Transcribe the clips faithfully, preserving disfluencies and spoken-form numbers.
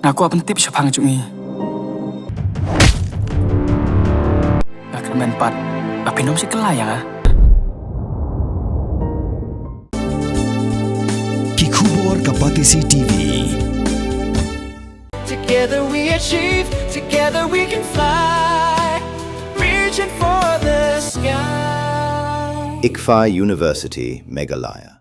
Nga kwah pyntip shaphang jong i. Nga kyrmen pat ba phin ym shim kylla ïa nga. Ki khubor ka Batesi T V. Together we achieve, together we can fly. Reaching for the sky. ICFAI University, Meghalaya.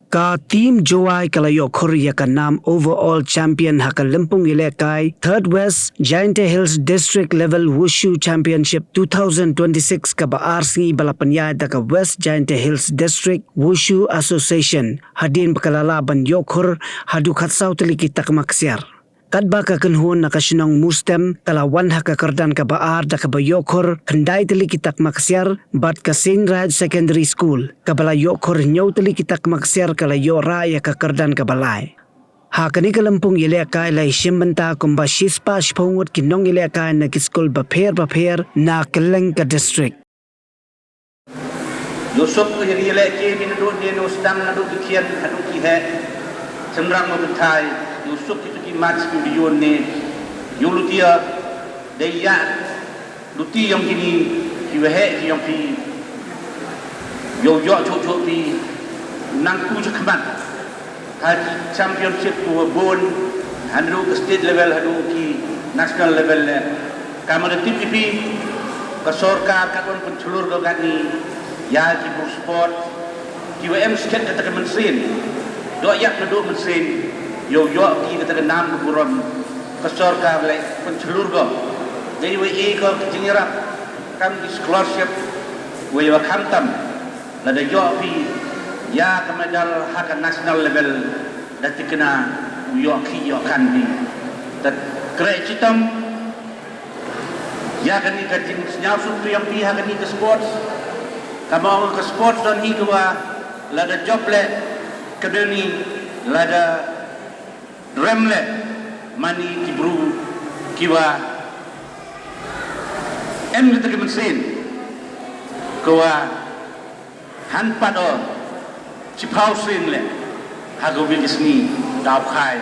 Ka team Jowai ka la ïoh khur ïa ka nam overall champion ha ka lympung ïalehkai Third West Jaintia Hills District Level Wushu Championship two thousand twenty-six kaba ar sngi ba la pynïaid da ka West Jaintia Hills District Wushu Association hadien ba ka la lah ban ïoh khur haduh khatsaw tylli ki takma ksiar. Katba ka kynhun na ka shnong Mustem ka la wan ha ka kyrdan kaba ar da kaba ïoh khur khyndai tylli ki takma ksiar bad ka Saint Raj Secondary School kaba la ïoh khur hynñiew tylli ki takma ksiar ka la ïoh rah ïa ka kyrdan kaba lai. Ha kane ka lympung ïalehkai la ïashim bynta kumba shispah shiphew ngut ki nongïalehkai na ki skul bapher bapher na kylleng ka district. Ïa u suk ïa ki lehke ki naduh ne u sdang naduh ki khian haduh ki heh. Shynrang ma kynthai ïa u suk kito ki match ki ïa u ne ïa u lutia dei ïa luti ïong kine ki waheh ki ïong phi. Ïa u ïoh chuh chuh phi nang ku chakhmat. Ha ki championship kiwa bun, haduh ka state level, haduh ki national level leh. Kam da tip ïa phi, ka sorkar ka don pynshlur ka katni ïa ki bru sport kiwa em skhem kata ka mynsiem. Doh ïap naduh mynsiem, ïoh ïoh ki kata ka nam ka burom, ka sorkar leh pynshlur ka. Dei wa e ka jingïarap kam ki scholarship, wa ïa wa khamtam. Lada ïoh phi ïa ka medal ha ka national level, da tikna u ïoh khih ïoh kan phi. Da kreh chitom ïa kani ka jingsngewsuk ïong phi ha kani ka sports. Ka mong ka sports don hi kawa lada jop leh, ka don hi lada rem leh, mani ki bru kiwa em kita ki mynsiem kawa han pat o chiphaw sien leh, ha ka wi ka sngi daw khai,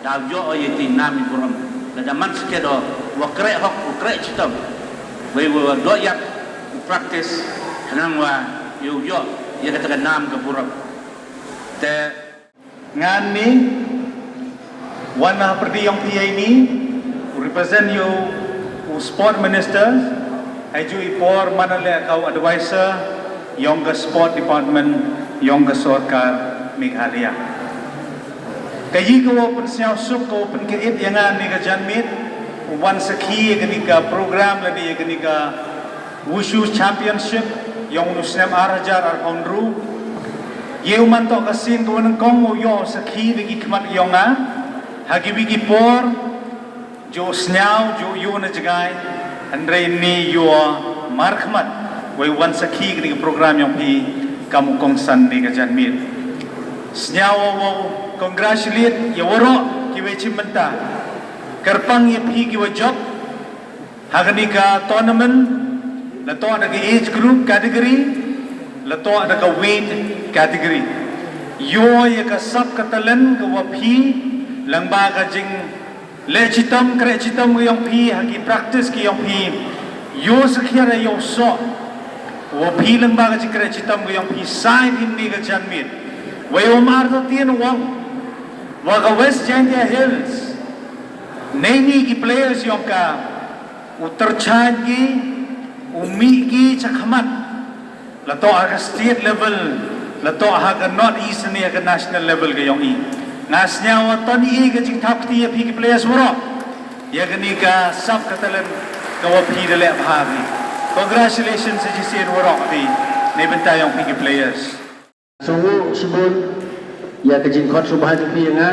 daw ïoh o ïa ki nam i burom. Lada man sket o wa kreh hok, wa kreh chitom, wei wa doh ïap, u practice, khnang wa ïoh ïoh ïa kata ka nam ka burom. Te ngan ni wan na pyrdi ïong phi ïa ini, u represent ïa u sport minister, ha ju i por man leh ka u advisor ïong ka sport department ïong ka sorkar Meghalaya. Ka yi ka wa pynsngewsuk ka wa pynkit ïa nga ni ka janmiet, u wan sakhi ïa kani ka program lane ïa kani ka Wushu Championship ïong u snem ar hajar arphew hynriew. Ïa u man toh ka sien ka wa nyngkong u ïoh sakhi da ki khmat ïong nga. Ha ki wi ki por ju sñiaw ju ïoh na jngai, hynrei ni ïoh markhmat wei wan sakhi kani ka program ïong phi kam u kongsan ni ka janmiet. Sñiaw wow congratulate ïa waroh ki wei chim bynta. Kyrpang ïa phi ki wa jop ha kani ka tournament, la toh da ka age group category, la toh da ka weight category. Ïoh ïa ka sap ka talent ka wa phi, lang ba ka jing leh chitom, kreh chitom ka ïong phi, ha ki practice ka ïong phi. Ïoh sakhiar ïa u soh wa phi lang ba ka jing kreh chitom ka ïong phi, sai phi ni ka janmiet. Wei u mar to tien wang wa ka West Jaintia Hills. Nei ni ki players ïong ka u tyrchad ki, u mih ki chakhmat. La toh ha ka state level, la toh ha ka North East ne ha ka national level ka ïong i. Nga sñiaw wa ton i ka jingthap kti ïa phi ki players waroh. Ïa kani ka sap ka talent ka wa phi da leh bha phi. Congratulations sa chisien waroh phi. Nei bynta ïong phi ki players. Sngewbha shibun ïa ka jingkhot sngewbha jong phi ïa nga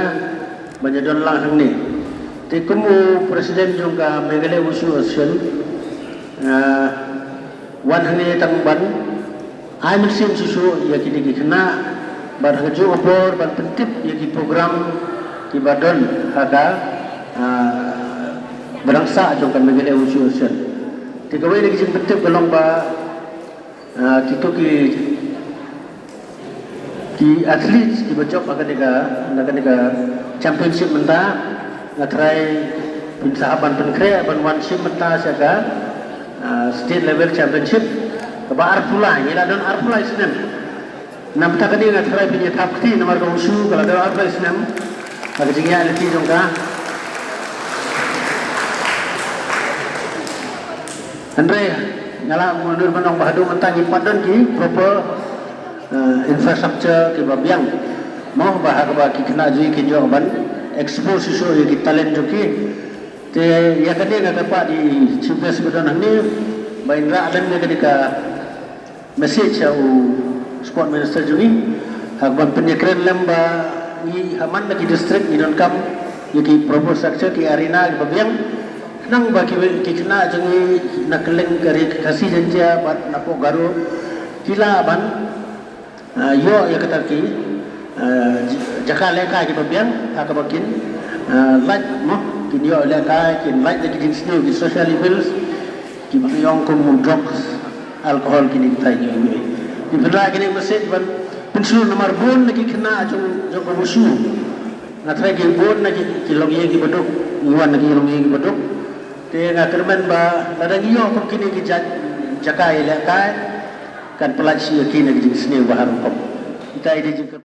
ban ïa don lang hangne. Te kum u president jong ka Meghalaya Wushu Association, ah, wan hangne tang ban ai mynsiem shuh shuh ïa kine ki khynnah bad ha kajuh ka por ban pyntip ïa ki program kiba don ha ka, ah, ba dang sah jong ka Meghalaya Wushu Association. Te kawei na ki jingpyntip ka long ba, ah, kito ki ki athletes kiba jop ha kane ka, na kane ka championship mynta, Nga trai pynsaha ban pynkhreh ban wan shim bynta sha ka, ah, state level championship. Kaba arphew lai, ngi la don arphew lai snem. Namar kata ka dei nga trai pynïathap kti namar ka wushu ka la don arphew lai snem. Ka jingïaid lynti jong ka. Hynrei nga la mut ban ong ba haduh mynta ngim pat don ki proper, eh, infrastructure kiba biang. Mo ba ha kaba ki khynnah jong ngi kin ïoh ban expose shuh ïa ki talent jong ki. Te ïa kane nga kyrpad ïa i chief guest ba don hangne ba in rah lem ïa kane ka message sha u sport minister jong ngi. Ha kaba pynïakren lem ba ngi ha man la ki district ngi donkam ïa ki proper structure, ki arena kiba biang. Khnang ba ki, ki khynnah jong ngi na kylleng ka ri Khasi Jaiñtia bad napoh Garo ki lah ban, ah, ïoh ïa kata ki, ah, j-, jaka lehkai kiba biang ha kaba kin, ah, lait mo, kin ïoh lehkai, kin lait da ki jingsniew, ki social evils kiba ïong kum drugs, alcohol, kine ki tai ki. Ngi pynlah kine message ban pynshlur namar bun na ki khynnah jong, jong ka wushu. Nga trai ki bun na ki, ki longïing kiba duk, ngi wan na ki longïing kiba duk. Te nga kyrmen ba lada ngi ïoh kum kine ki jait jaka ïalehkai, kan pyllait shuh ïa ki na ki jingsniew ba ha rukom. Kita i dei jingkyrmen.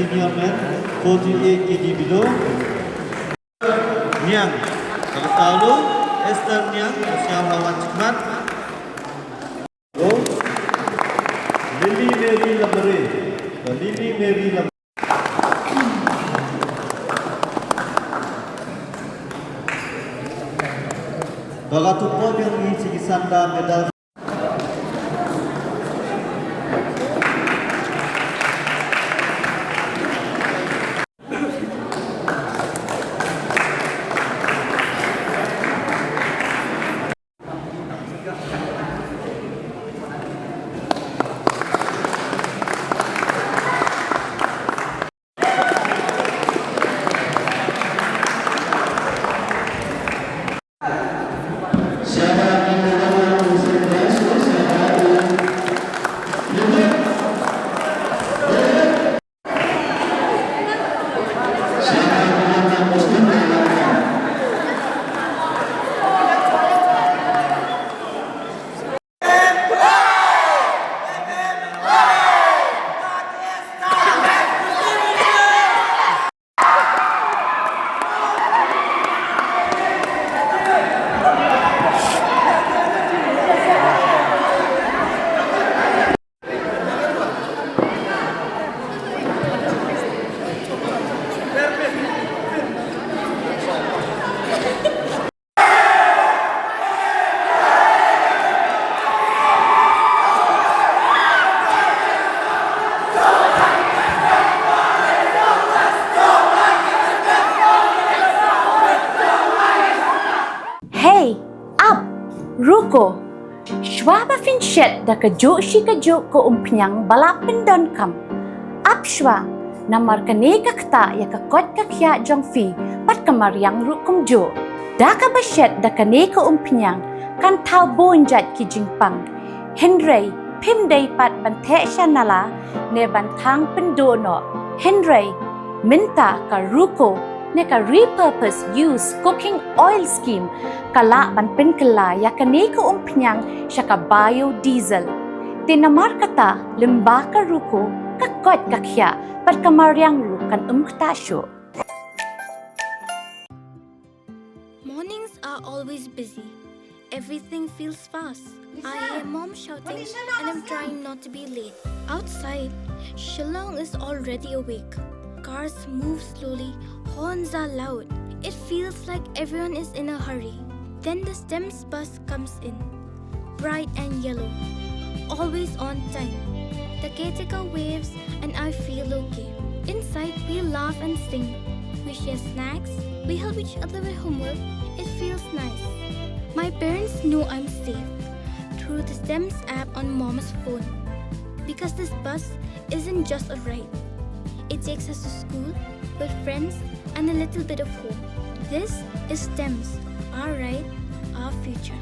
Senior men, forty-eight K G below. Niang, kata lo, Esther Niang, Siaw Hawan Chikmat. Lily Mary Lamare, Lily Mary Lamare. Ba ka tu podium ni sigi sanda medal. Hey, ap, ruko. Shwa ba phin shet da kajuh shi kajuh ka umphniang ba la pyndonkam, ap shwa, namar kane ka ktah ïa ka koit ka khiah jong phi bad ka mariang ruh kumjuh. Da kaba shet da kane ka umphniang kan thaw bun jait ki jingpang. Hynrei phim dei pat ban theh sha nala ne ban thang pynduh noh. Hynrei mynta ka ruko ne ka repurpose use cooking oil scheme ka lah ban pynkylla ïa kane ka umphniang sha ka biodiesel. Te namar kata, lyngba ka ruko, ka koit ka khiah bad ka mariang ruh kan ym ktah shuh. Mornings are always busy. Everything feels fast. I hear mom shouting and I'm trying not to be late. Outside, Shillong is already awake. Cars move slowly, horns are loud. It feels like everyone is in a hurry. Then the STEMS bus comes in, bright and yellow, always on time. The caretaker waves and I feel okay. Inside, we laugh and sing. We share snacks. We help each other with homework. It feels nice. My parents know I'm safe through the STEMS app on mom's phone. Because this bus isn't just a ride. It takes us to school, with friends, and a little bit of home. This is STEMS, our ride, our future.